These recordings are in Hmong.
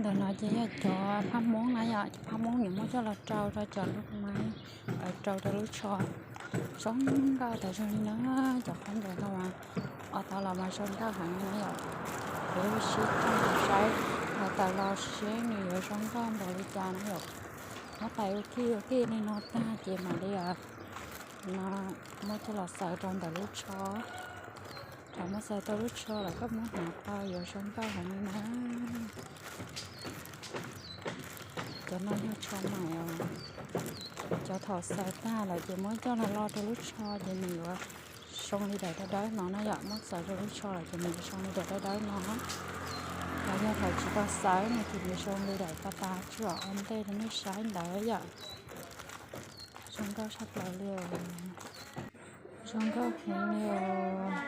Ntawm no ces yog cov phab Hmoob na yom, cov phab Hmoob yuav muab coj los rau rau cov lub maiv, rau rau lub tsho. Zoo nkauj tas zog li na, cov khaub ncaws no mas ua tau los mas zoo nkauj heev li na yom. Kuv sib coj saib hais tawm los seb nws yuav zoo nkauj npaum li cas na yom. Muab tais ua kij ua kij li no tag ces mam li no muab coj los xaws rau ntawm lub tsho. Thaum muab xaws rau lub tsho lawm koj muab hnav tau yuav zoo nkauj heev li na. Cov no yog tsho maim os. Cov thaum xaws tag lawm ces muab coj los lo rau lub tsho ces nws yuav zoo li daim dawb dawb no na yom. Muab xaws rau lub tsho lawm ces nws yuav zoo li daim dawb dawb no. Los yog thaum tsis tau xaws no ces nws zoo li daim tas tas tsuam ua ntej rau nej saib ntawd yom. Zoo nkauj tshaj plaws li os. Zoo nkauj heev li os.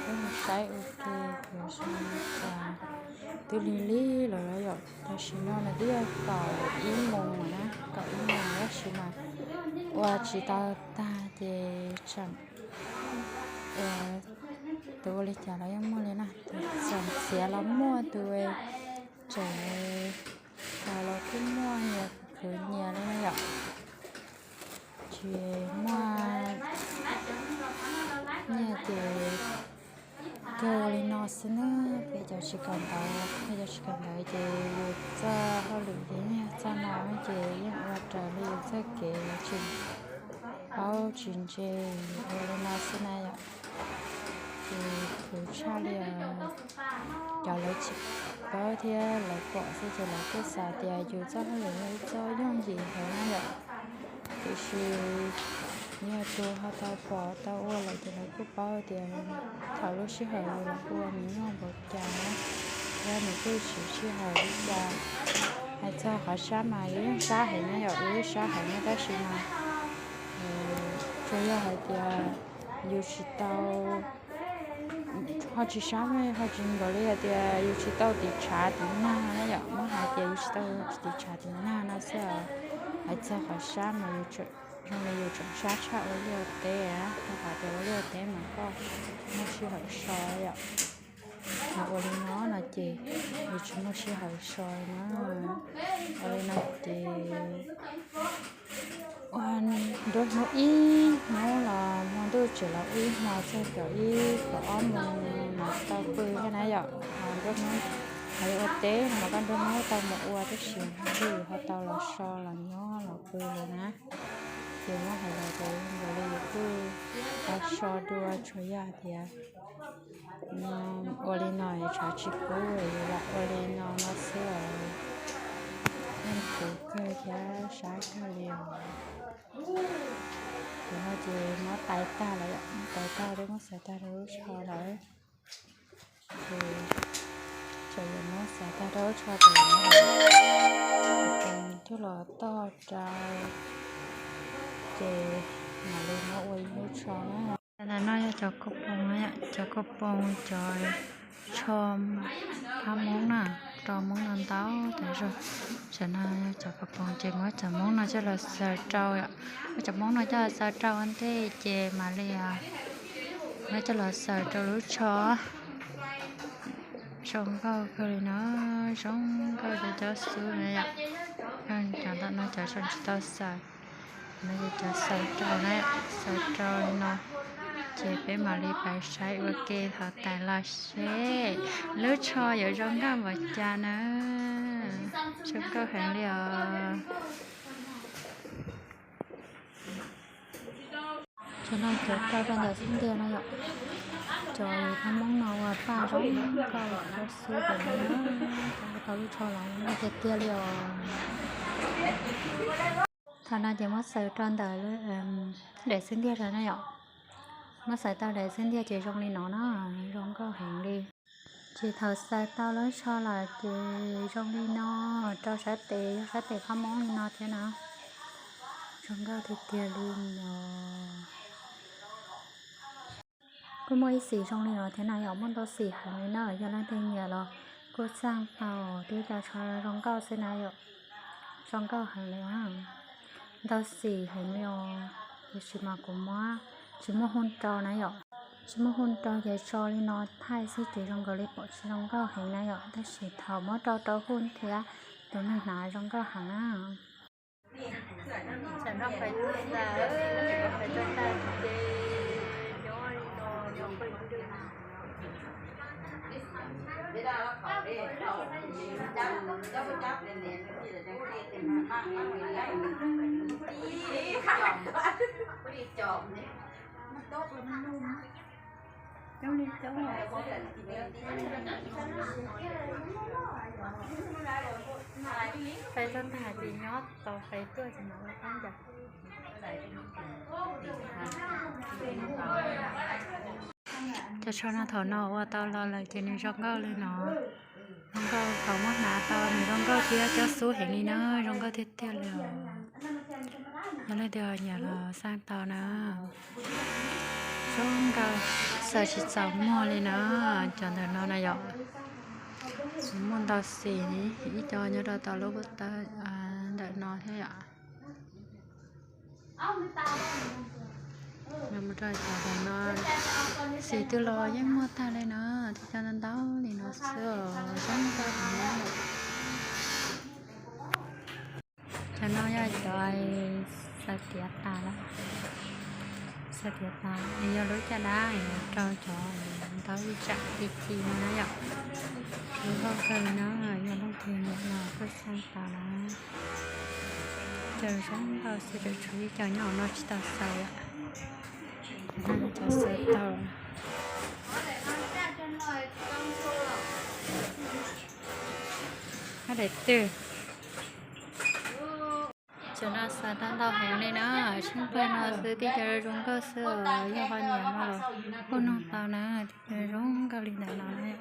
Peb mus saib ua ke, kuv zoo li cas, twb lig lig lawm yom. Tam sim no nws twb yog kaum ib moos na, kaum ib moos tab sis mas ua tsis tau tag ces tseem ua, tus ua li cas los yeej muaj li na, tus txom txiav los muaj, tus tseem tas los kuj muaj, nyias khwv nyias li na yom. Tsis muaj nyiaj ces kawg li no xwb na. Peb cov tsis kawm ntawv, peb cov tsis kawm ntawv ces yus txoj hauj lwm ces yeej yog txoj no ces yeej ua raws li yus txoj kev, tsis paub tsis ntse, ua li no xwb na yom. Ces khwv tshaj li os. Cov lawv tsis paub thiab lawv pom xwb ces lawv kuj xav tias yus txoj hauj lwm yog ib txoj yooj yim heev na yom. Tiam sis yog tus ho tau pom tau ua lawm ces lawv kuj paub tias thaum lub sij hawm yus los ua nws nyuaj npaum cas thiab nws kuj siv sij hawm li cas. Hais txog qhov sab mas yus yeej sab heev na yom, yus yeej sab heev na tab sis mas tsuas yog hais tias yus tsis tau, ho tsis sab, ho tsis nkaus li hais tias yus tsis tau tiv tshav tiv nag na yom. Muab hais tias yus tsis tau tiv tshav tiv nag no xwb os. Hais txog qhov sab mas yus zoo li yus tseem sab tshaj ua liaj ua teb, rau qhov tias ua liaj ua teb mas koj muaj sij hawm so yom. Mas ua li no no ces yus tsis muaj sij hawm so na. Ua li no ces ua nruab hnub ib hnub los hmo ntuj tseem los ua ib hmo txog kaum ib kaum ob moos mas tau pw thiab na yom. Nruab hnub, hais ua teb no mas koj nruab hnub tau mus ua tab sis hmo ntuj yus ho tau los so los nyob los pw lawm na. Ces muab hais los ces nkaus li yus kuj tau so dua tsuas yog hais tias ua li no tshav tsis kub yus lam ua li no no xwb os. Yeej kub kawg thiab sab kawg li os. Ces no ces muab tais tag lawm, muab tais tag rau, muab xaws tag rau lub tsho lawm. Ces tseem yuav muab xaws tag rau lub tsho ces yuav muab coj los toj rau, ces mam li muab ua ib lub tsho na. Ntawm no yog cov kauj poo, cov kauj poo, cov tsho phab Hmoob na, rau Hmoob no ntau tas zog. Tam no yog cov kauj poo ces muab cov Hmoob no coj los xaws rau, muab cov Hmoob no coj los xaws rau ua ntej ces mam li muab coj los xaws rau lub tsho. Zoo nkauj kawg li no, zoo nkauj cov xub na yom. Cov ntawm no cov tsis tau xaws, no yog cov xaws rau na, xaws rau li no. Ces peb mam li pais saib ua ke thaum tais los seb lub tsho yuav zoo nkauj npaum cas na. Zoo nkauj heev li os. Cov no cov rau rau ntawm xub ntiag no yom. Cov phab Hmoob no ua paj zoo nkauj, cov xub cov no, tau lub tsho los nkauj tiag tiag li os. Thaum no ces muab xaws rau ntawm daim xub ntiag no na yom. Muab xaws tau daim xub ntiag ces zoo li no na, zoo nkauj heev li. Ces thaum xaws tau lub tsho lawm ces zoo li no, rau sab tes, yog sab tes phab Hmoob li no thiab na. Zoo nkauj tiag tiag li no. Kuj muaj ib xim zoo li no thiab na yom, muaj ntau xim heev li na, yog leej twg nyiam los kuj xaj tau, twb cov tsho zoo nkauj xwb na yom. Zoo nkauj heev li, ntau xim heev li os, tiam sis mas kuv muab tsis muaj hooj rau na yom. Tsis muaj hu rau ces tso li no thaij xwb ces zoo nkaus li pom tsis zoo nkauj heev na yom, tab sis thaum muab rau rau hu thiab tus neeg hnav zoo nkauj heev na. Fais tau tag ces nyob tos fais tuaj ces mam ua tau ntawd. Cov tsho no thaum no ua tau los lawm ces nws zoo nkauj li no. Zoo nkauj thaum muab hnav tau nws zoo nkauj thiab cob xub heev li na, zoo nkauj tiag tiag li os. Yog leej twg nyiam los xaj tau na. Zoo nkauj, xaws tsis txaus muag li na. Cov ntawm no na yom, muaj ntau xim, ib co nyob rau tom lub pob tawb ntawm no thiab yom. Mus rau cov ntawm no, xim twg los yeej muaj tag li na, tib co ntau ntau li no xwb os, zoo nkauj heev. Cov no yog cov xaws tiav tas lawm, xaws tiav tas es yog lub caj dab rau cov ntawv ib tsam ci ci no na yom. Zoo nkauj kawg li na, yog leej twg nyiam los kuj xaj tau na. Cov zoo nkauj xwb, tseem tshuav ib co nyob hauv no tsis tau xaws. Cov xaws tau. Hab daim twg? Cov no xaws tau ntau heev li na, tsheej pawg no xwb tib co zoo nkauj xwb os, yog ho nyiam no los kuj nug tau na, tib co zoo nkauj li ntawm no na.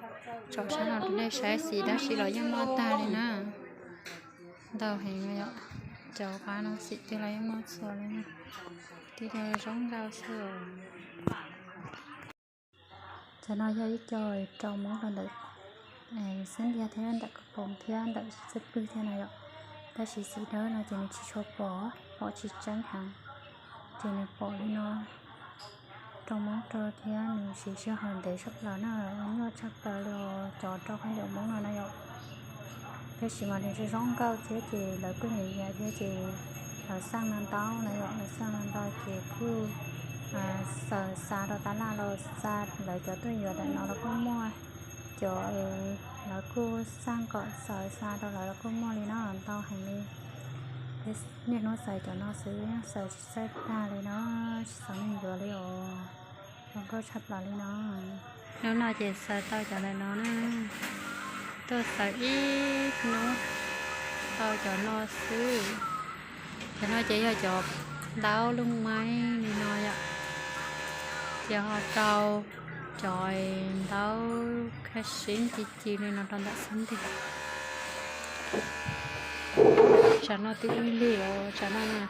Tsom sab no rau nej saib, xim dab tsi los yeej muaj tag li na. Ntau heev yom, cov qab no xim twg los yeej muaj txhua li na, tib co zoo nkauj xwb os. Cov no yog ib co rau muab rau ntawm xub ntiag thiab ntawm koj poom thiab ntawm xub pwg thiab na yom. Tab sis xim dawb no ces nws tsis tshua pom, pom tsis tseeb heev, ces nws pom li no rau muab rau thiab nws siv sij hawm ntev tshaj plaws na, nyuaj tshaj plaws li os cov rau khaub ncaws Hmoob no na yom. Tab sis mas nws zoo nkauj thiab ces lawv kuj nyiam nyiam thiab ces lawv xaj no ntau na yom, lawv xaj no ntau ces kuj xaws xa rau tab laj los xa, lawv cov tuaj yuav ntawm no los kuj muaj, cov lawv kuj xaj kom xaws xa rau lawv los kuj muaj li no ntau heev li. Niaj hnub xaws cov no xwb, xaws tsis txawj tag li no, tsis txaus neeg yuav li os. Zoo nkauj tshaj plaws li no. Hnub no ces xaws tau cov ntawm no na, tuaj xaws ib hnub tau cov no xwb. Cov no ces yog cov ntaub looj maib li no yom, ces ho rau cov ntaub khab sib ci ci li no rau ntawm xub ntiag. Tsam no twb ib lig os, tsam no na,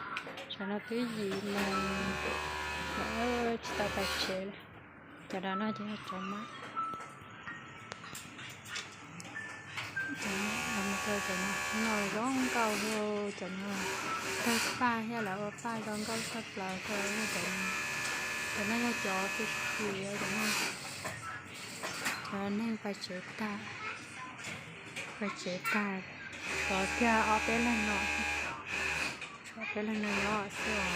tsam no twb yim moos, tsis tau pais tsev li. Cov dav no ces yog cov mab. Cov no zoo nkauj li, cov no tawg paj thiab lawv ua paj zoo nkauj tshaj plaws kawg. Cov no yog cov pw xis, cov no cov neeg pais tsev tag, pais tsev tag, tshuav kiag ob peb leeg no, tshuav ob peb leeg no nyob xwb os.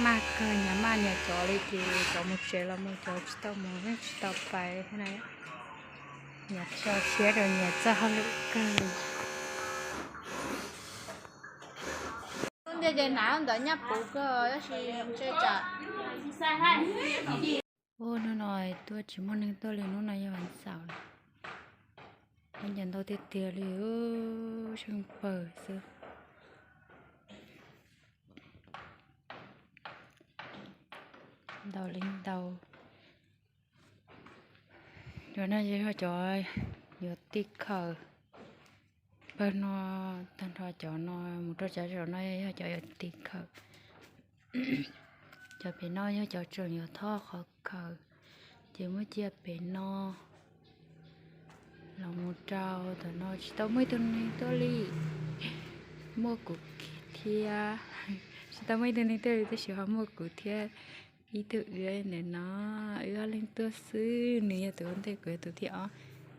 Maj kawg, nyias maj nyias cov li ces cov mus tsev los mus, cov tsis tau mus yeej tsis tau pais thiab na. Nyias tso siab rau nyias txoj hauj lwm kawg li. Hnub no tuaj tsis muaj neeg tuaj li, hnub no yog vas xaum lawm. Khaub ncaws ntau tiag tiag li, tsheej pawg xwb. Ntau li ntau. Cov no yog cov yuav ti khawm. Pawg no tag nrho cov no mus rau cov zaum no yog cov yuav ti khawm. Cov pem no yog cov tseem yuav thoj qhov khawm, ces muab cia pem no los mus rau tom no. Tsis tau muaj ib tug neeg tuaj li, muaj kuv thiab. Tsis tau muaj ib tug neeg tuaj li tab sis ho muaj kuv thiab Ib tug wb ntawm no, wb ob leeg tuaj xwb, nws yog tus ua ntej, kuv yog tus thib ob.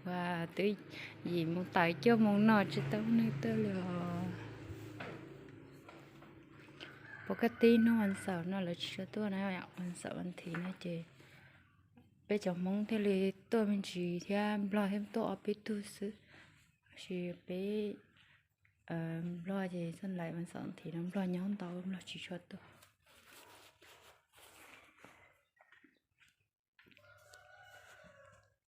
Uas twb yim mus tawm cuaj moos no tsis tau neeg tuaj li os. Pom kaj tib hnub vas xaum no lawv tsis tshua tuaj na, vas xaum vas thiv no ces peb cov Hmoob thiaj li tuaj me ntsis thiab, Nplog thiab tuaj ob peb tug xwb. Tab sis peb Nplog ces txoj lais vas xaum vas thiv no Nplog nyob ntau, Nplog tsis tshua tuaj.